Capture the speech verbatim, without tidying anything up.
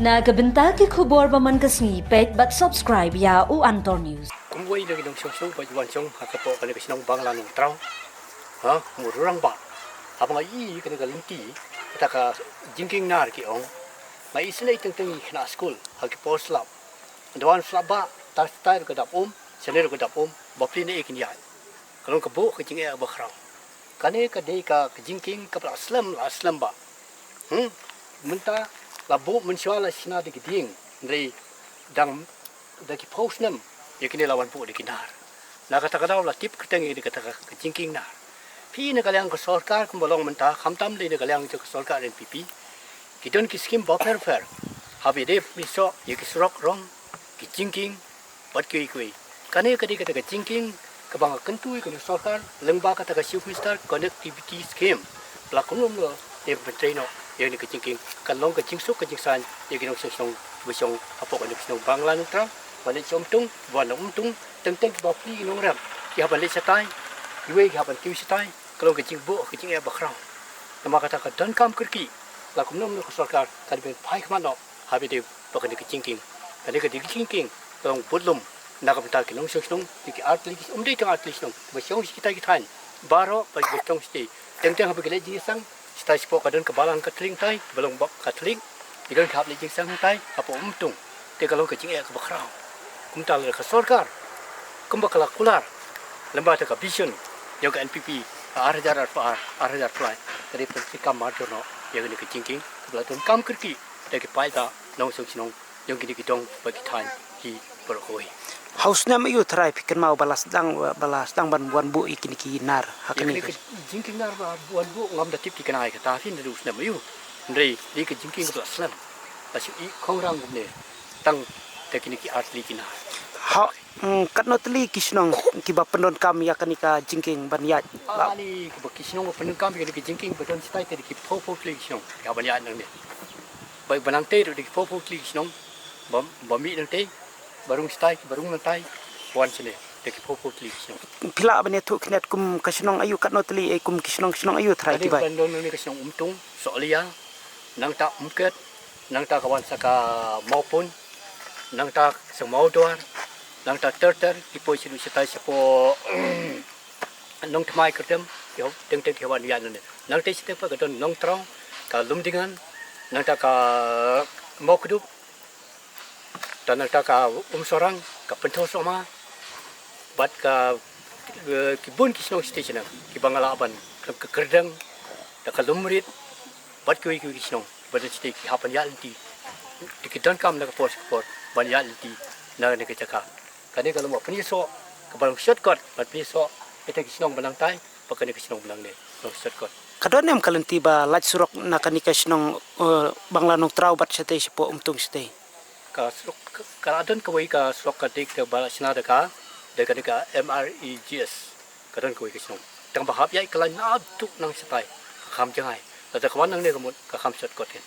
Na ka bynta ki khubor ba man ka sngi, peit bad subscribe ïa u Antor News. Kumwei na ki nongshong shnong ba ju wan shong ha ka pok kane ka shnong Bangla Nongtraw. Ha, kumno ruh rangbah. Haba nga ïohi kane ka lynti, kata ka jingkieng nar ki ong. Nga isynei teng teng ïa ki khynnah skul ha ki por slap. Ynda wan slap ba, ta stai ruh ka dap um, shane ruh ka dap um, bapli ne ïa kin ïaid. Ka long ka buh ka jingeh ba khraw. Kane ka dei ka, ka jingkieng kaba la slem, la slem ba. Hmm? Mynta la buh mynshuwa la shna da ki dieng, hynrei dang da ki phew snem ïa kine la wan buh da ki nar. Na kata ka daw la tip kyrteng ïa kata ka, ka jingkieng nar. Phi na ka liang ka sorkar kumba long mynta, khamtam dei na ka liang jong ka sorkar N P P, ki don ki skim bapher bapher. Haba ïadei pynïasoh ïa ki surok rong, ki jingkieng, bad kiwei kiwei. Kane ka dei kata ka jingkieng kaba nga kyntu ïa ka sorkar lyngba kata ka Chief Minister Connectivity Scheme. Ba la kumno kumno te pyntrei noh ïa kane ka jingkieng, kan long ka jingsuk ka jingsaiñ ïa ki nongshong shnong ba shong hapoh kane ka shnong Bangla Nongtraw, ba leit sha Umtung, ba na Umtung, teng teng kiba pli ki nongrep ki hap ban leit shatai, kiwei ki hap ban kiew shatai. Ka long ka jingbuh ka jingeh ba khraw. Namar kata ka donkam kyrkieh, la kumno kumno ka sorkar kan ïa pynphai khmat noh ha ba ïadei bad kane ka jingkieng. Kane ka dei ka jingkieng ka long budlum na ka bynta ki nongshong shnong, ki artylli, ym dei tang artylli shnong, ba shong sha kitai ki thaiñ baroh, ba shong shatei. Teng teng haba ki leit jingïaseng shatai shapoh, ka don ka balang Katholik tai, ka balang ba Katholik, ki don ki hap leit jingïaseng tai hapoh Umtung. Te ka long ka jingeh kaba khraw. Kumta lada ka sorkar, kumba ka la kular lyngba kata ka vision jong ka N P P ha ar hajar arphew ar, ar hajar arphew lai, ka dei ban treikam marjor noh ïa kane ka jingkieng kaba la donkam kyrkieh da ki paidbah nongshong shnong jong kine ki dong bad ki thaiñ hi baroh kawei. Ha u snem aïu tharai phi kynmaw ba la sdang, ba la sdang ban wan buh ïa kine ki nar ha kane ka jingkieng nar ba wan buh? Ngam da tip thikna ïa kata, phin da u snem aïu. Hynrei dei ka jingkieng kaba la slem, la shu ïeh khong rang kumne tang da kine ki artylli ki nar. Ha, mm, katno tylli ki shnong kiba pyndonkam ïa kane ka jingkieng ban ïaid? Ani kiba, ki shnong ba pyndonkam ïa kane ka jingkieng ba don shatai te dei ki phew phew tylli ki shnong ki hap ban ïaid nangne. Ba, ba nangtei ruh dei ki phew phew tylli ki shnong ba, ba mih nangtei, ba rung shatai, ba rung nangtai, wan shane, dei ki phew phew tylli ki shnong. Phi lah ban ïathuh khyndiat kum ka shnong aïu, katno tylli, eh, kum ki shnong, shnong aïu tharai kiba don nangne? Ka shnong Umtung, Sohliya, nangta Umket, nangta ka wan sa ka Mawpun, nangta sa Mawdwar, nangta ter ter ki poi sha shatai shapoh Nongthymmai Kyrdem, ki hap, teng teng ki hap ban ïaid nangne. Nangta shatai pat ka don Nongtraw, ka Lumdingan, nangta ka Mawkdup, ta nangta ka Umsorang, ka Pynthosohma, bad ka, eh, ki bun ki shnong shatei shaneng kiba nga lah ban, ka Kyrdeng, da ka Lumrit, bad kiwei kiwei ki shnong ba don shatei ki hap ban ïaid lynti. Te ki donkam na ka por sha ka por ban ïaid lynti na kane ka jaka. Kane ka long ba pynïasoh, kaba long shortcut ban pynïasoh ïa kita ki shnong ba nangtai bad kane ka shnong ba nangne, long shortcut. Ka don em ka lynti ba lait surok na kane ka shnong, eh, Bangla Nongtraw bad shatei shapoh Umtung shatei? Ka surok ka, ka la don kawei ka surok ka dei kaba la shna da ka, da kane ka M R E G S. Ka don kawei ka shnong. Tang ba hap ïaid ka lain naduh nang shatai, ka kham jngai. Lada ka wan nangne ka mut, ka kham shortcut kan.